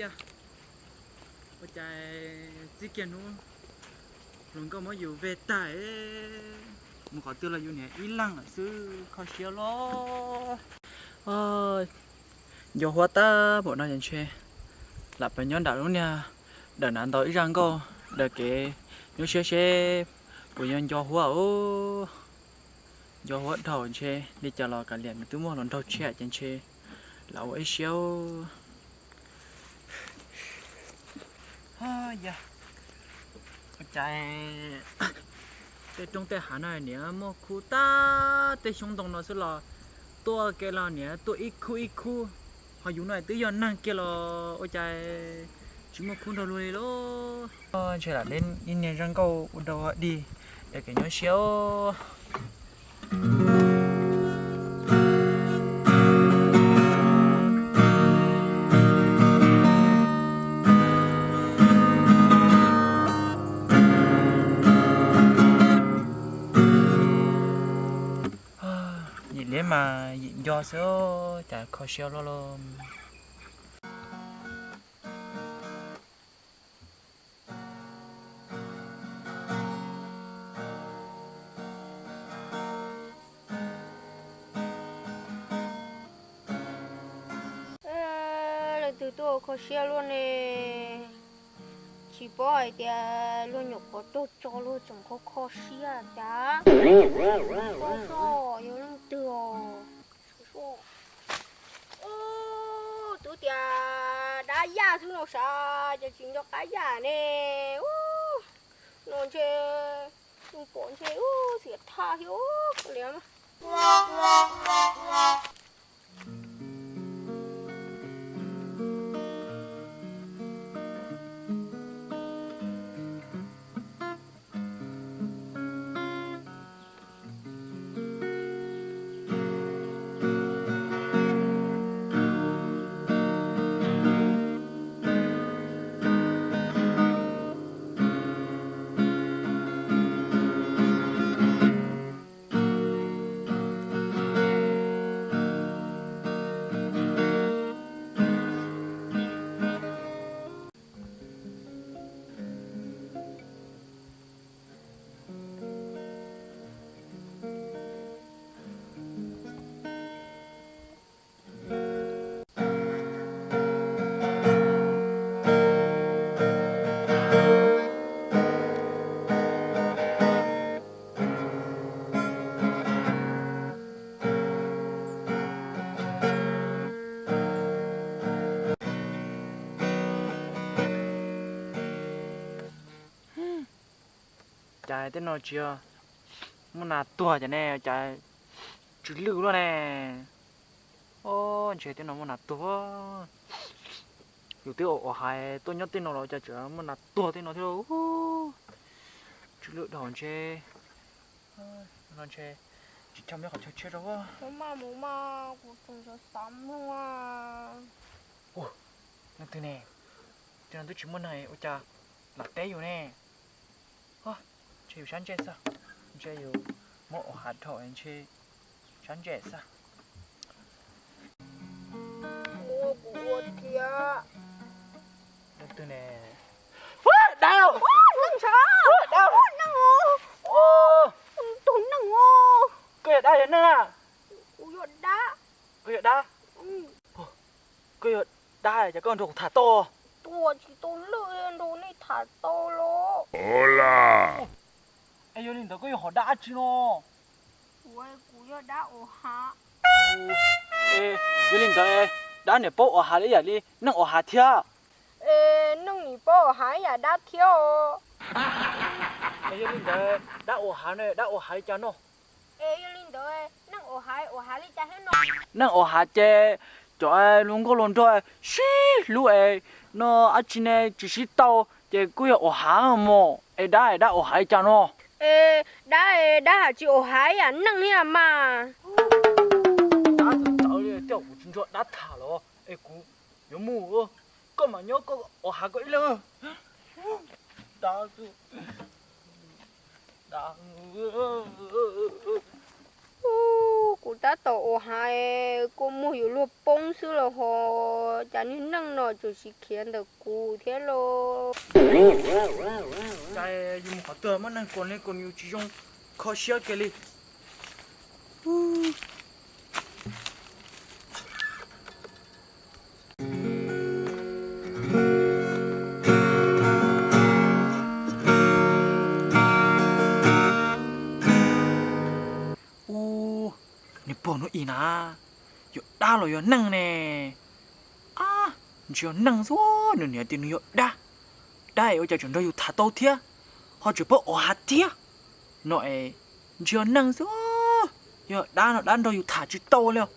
Yog ua cas txij kiag hnub hluas nkauj muab yus vej tag, mus qhov twg los yus niam ib leeg lawm xwb, kho siab loj. Nco huab tag npaum no ces ntshe lam pes nyob nram lub niag dawm na ntaus ib zaj nkauj daws kev nyuaj siab seb puas yuav nco huab os. Nco huab dhau ntshe li cas los kav liam nws twb muaj hluas nraug tshiab ces ntshe lam ua ib siab. Yog ua cas tej roob tej hav no niam muaj khub tag, tej xyoob ntoo no xwb los tuaj kiag los niam tuaj ib khub ib khub, ho yus no twb yog neeg kiag los ua cas tsis muaj khub nrog luag li lauj. Ntshe lam li ib niag zaj nkauj ua dog dig daws kev nyuaj siab. Yim liab mas yim nco xwb, cas kho siab luaj luaj. Leej twg tuaj kho siab luaj ne? Tsis paub hais tias luag nyuam qhuav tuag tso luag tseem kho kho siab cas. Soj soj, yog leej twg os? Ub, twb tias dab yaj xwb no sav, cas tsis nco qab yaj ne. Ub, no ntshe, pom ntshe ub xiam thaj thiab ub li. Cas tej no tsis yog muaj nas tuag cas ne, cas tsw lwj luaj ne. Ob, ntshe tej no muaj nas tuag. Yus twb ua hav tuaj nyob tej no los cas tseem muaj nas tuag tej no thiab. Tsw lwj dhau ntshe. No ntshe tsis tau muaj qhov chaw tshiab rau. Mus mas mus mas kuv tseem xav xav mloog. Leej twg ne? Tej no twb tsis muaj neeg ua cas lam teb yus ne. Ntshe yus sab ntsej xwb, ntshe yus muab ua hav dhau ntshe sab ntsej xwb. Muab kuv ua thiab. Leej twg ne? Dab, neeg, dab, neeg os. Tus neeg os. Koj yog dab yog neeg na? Kuv yog dab. Koj yog dab? Koj yog dab cas koj nrog kuv tham tau? Tuaj tsis tau lwj nrog nej tham tau los. Es yog li ntawd koj yuav hom dab dab tsi no? Kuv, kuv yog dab ua hav. Yog li ntawd dab niam paub ua hav li yam li neeg ua hav thiab? Es neeg nim paub ua hav ib yam dab thiab os. Es yog li ntawd dab ua hav ne, dab ua hav li cas no? Es yog li ntawd neeg ua hav ua hav li cas thiab no? Neeg ua hav ces cov luag nkauj luag nraug sib hlub es no dab tsi ne tsis sib tau ces kuj yog ua hav mog. Es dab, dab ua hav li cas no? Es dab, dab has tsis ua hav yam neeg thiab mas. Dab tawv li, tej zaum kuv tsis nrog dab tham los es kuv yuav mus, koj mam nyob koj ua hav koj ib leeg. Dab, dab. Kuv tab tom ua hav, kua muag yuav luag poob xwb los ho, cas niag neeg no tseem sib khiav ntawm kuv thiab los. Cas yus mus qhov twg muaj neeg kuas li kuas yus tsis zoo kho siab kiag li. Ub, niag pog hnub ib na, yog dab los yog neeg ne? Ab, ntshe yog neeg xwb, nws niam tias nws yog dab. Dab es ua cas tseem nrog yus tham tau thiab, ho tseem paub ua hav thiab no es, ntshe yog neeg xwb. Yog dab no dab nrog yus tham tsis tau li os.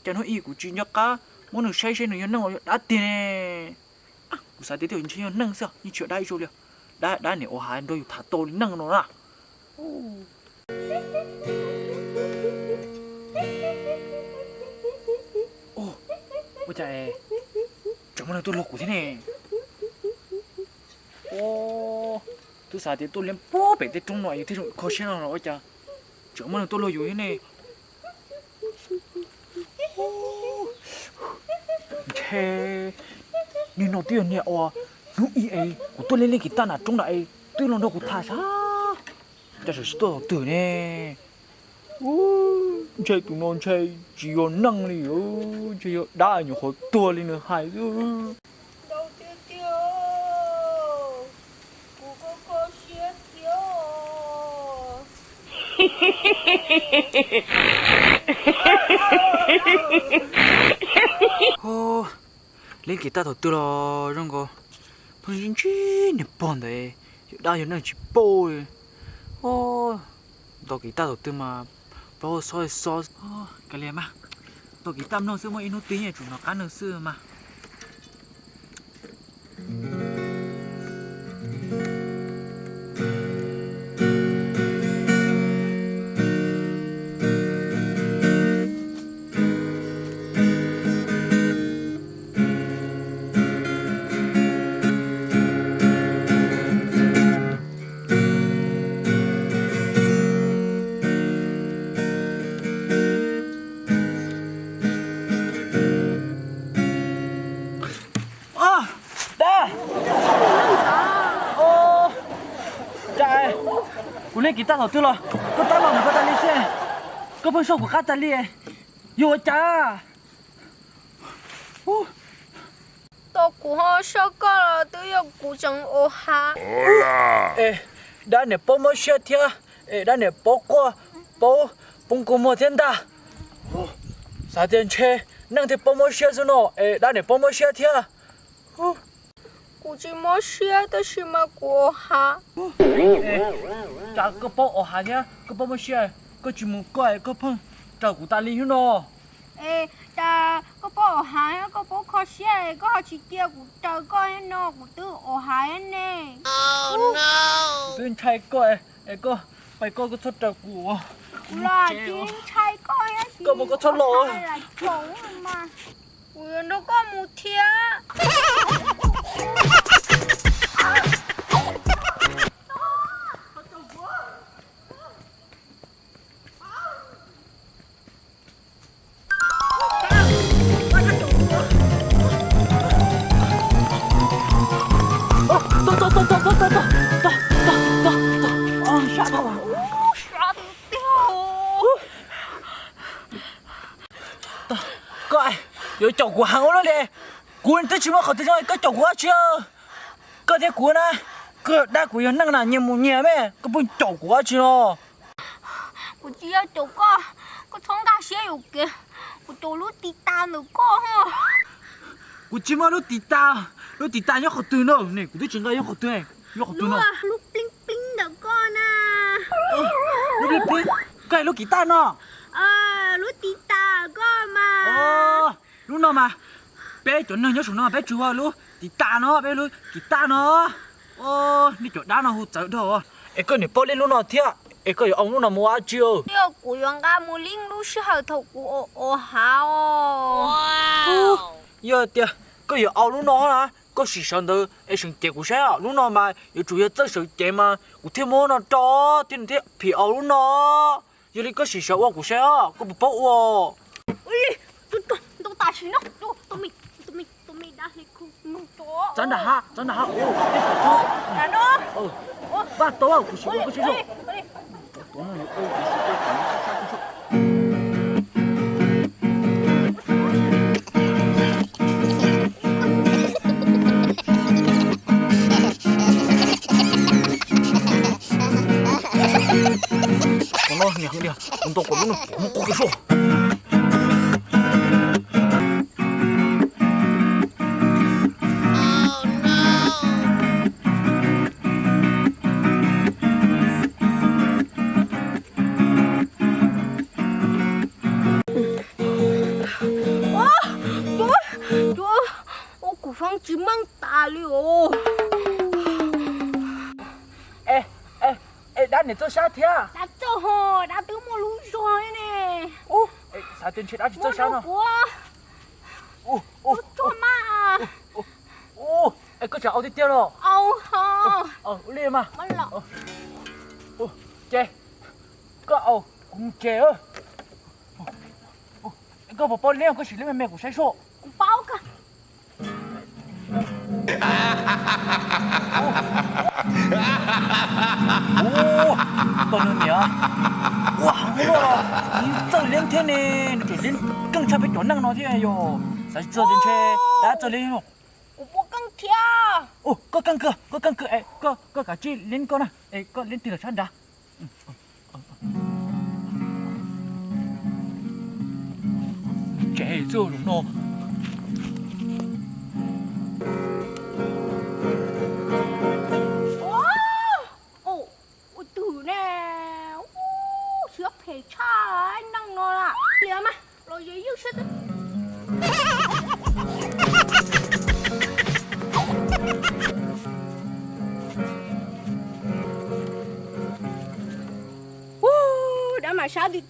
Cas hnub ib kuv tsis nco qab muab nws saib seb nws yog neeg los yog dab tiag ne. Kuv xav tias twb ntshe yog neeg xwb, yeej tsis yog dab ib zaug li. Dab, dab niam ua hav nrog yus tham tau li neeg no na. Ua cas tseem muaj neeg tuaj luag kuv thiab ne? Twb xav tias tuaj liab puag pem tej roob no yus thiaj zoo kho siab no los ua cas tseem muaj neeg tuaj luag yus thiab ne? Ntshe niag no twb yog niag uas hnub ib es kuv tuaj liab liab kiv taj nram roob nram es twb los nrog kuv tham sab, cas tseem tsis tuaj thaum twg ne? Ntshe tus no ntshe tsis yog neeg li, ntshe yog dab nyuam qhuav tuag li nws hais xwb. Ntau tiag tiag, kuv kho kho siab thiab. Hos, liab kiv taj thaum twg los zoo nkaus pheej ntsib ntsib niag pog ntawd, yog dab yog neeg tsis paub li. Hos, ntaus kiv taj thaum twg mas plaub hau xob xob. Kav liam mas, ntaus kiv taj mloog xwb muaj ib hnub twg yeej tsum nov qab neeg xwb mas. Dab, cas kuv liab kiv taj thaum twg los koj tab los ntawm koj tas li xwb, koj pheej soj kuv qab tas li, yog ua cas? Tau kuv ho soj koj los twb yog kuv tseem ua hav. Es dab niam paub mob siab thiab, es dab niam paub quaj, paub poob kua muag thiab ntag. Xav tias ntshe neeg thiaj paub mob siab xwb no, es dab niam paub mob siab thiab. Kuv tsis mob siab tab sis mas kuv ua hav. Cas koj paub ua hav thiab koj paub mob siab, koj tsis mus koj es koj pheej raws kuv tas li hnub no. Es cas koj paub ua hav thiab koj paub kho siab es koj ho tsis cia kuv raws koj thiab no, kuv twb ua hav thiab ne. Kuv twb ntshai koj es koj pais koj koj txhob raws kuv. Kuv los tsis ntshai koj thiab, koj mus koj txhob los. Kuv yuav nrog koj mus thiab. Koj yuav caum kuv heev ua luaj li, kuv twb tsis muaj qhov twg zoo koj caum kuv dab tsi? Koj thiab kuv na, koj yog dab kuv yog neeg na, nyias mus nyias me, koj pheej caum kuv dab tsi no? Kuv tsis yog caum koj, koj txhob nkag siab yuam kev, kuv caum lub tiv tas ntawm koj. Kuv tsis muaj lub tiv tas, lub tiv tas nyob qhov twg no ne? Kuv twb tsis nqa nyob qhov twg, nyob qhov twg no? Lub pleeb pleeb ntawm koj na. Lub pleeb pleeb, koj lub kiv taj no. Lub tiv tas koj mas. Lub no mas, peb cov neeg nyob saum no peb tsis ua lub tiv tas no, peb lub kiv taj no. Nej cov dab no hu txawv dhau. Es koj niam paub leej lub no thiab, es koj yuav au lub no mus ua dab tsi? Kuv yuav nqa mus leej lub sij hawm thaum kuv ua hav. Yog tias koj yuav au lub no na, koj sim sawv ntawd es seem cev kuv saib os. Lub no mas yuav tsum yog txawj sawv cev mas kuv thiaj muab no rau thiab nws thiaj phim au lub no. Yog li koj sim sawv ua kuv saib os, koj puas paub ua? Ntau tam sim no, tus me, tus me dab hli khu. Txav nram hav, txav nram hav. Vaj tau, kuv sim ua koj saib os. Qhov no niam hwv tiag, kuv ntaus kom lub no pom muaj qhov kws suaj. Ua kuv foob tsis meej tas li os. Es, es dab niam txawj sab thiab? Dab txawj ho, dab twb muaj lub zog li ne. Xav tias ntshe dab tsis txawj sab no. Kuv tsuag mas. Es koj tsam au tiag tiag los? Au ho. Ua li mas. Ces koj au, kuv mus tsev. Koj puas paub leb, koj sim leb me me kuv saib soj. Kuv paub kawg. Ua, koj niam, ua heev ua luaj los nws txawj leb thiab ne, nws tseem leb keej tshaj peb cov neeg no thiab yog. Xav tsis txog tias ntshe dab txawj leb no. Kuv puas keej thiab? Koj keej kawg, koj keej kawg es koj kav tsij leb koj na, es koj leb twg los sab nrad. Tsev xwb no. Ua twg ne? Siab phem tshaj neeg no na. Lia mas los yeej siab xwb. Ua dab mas sab li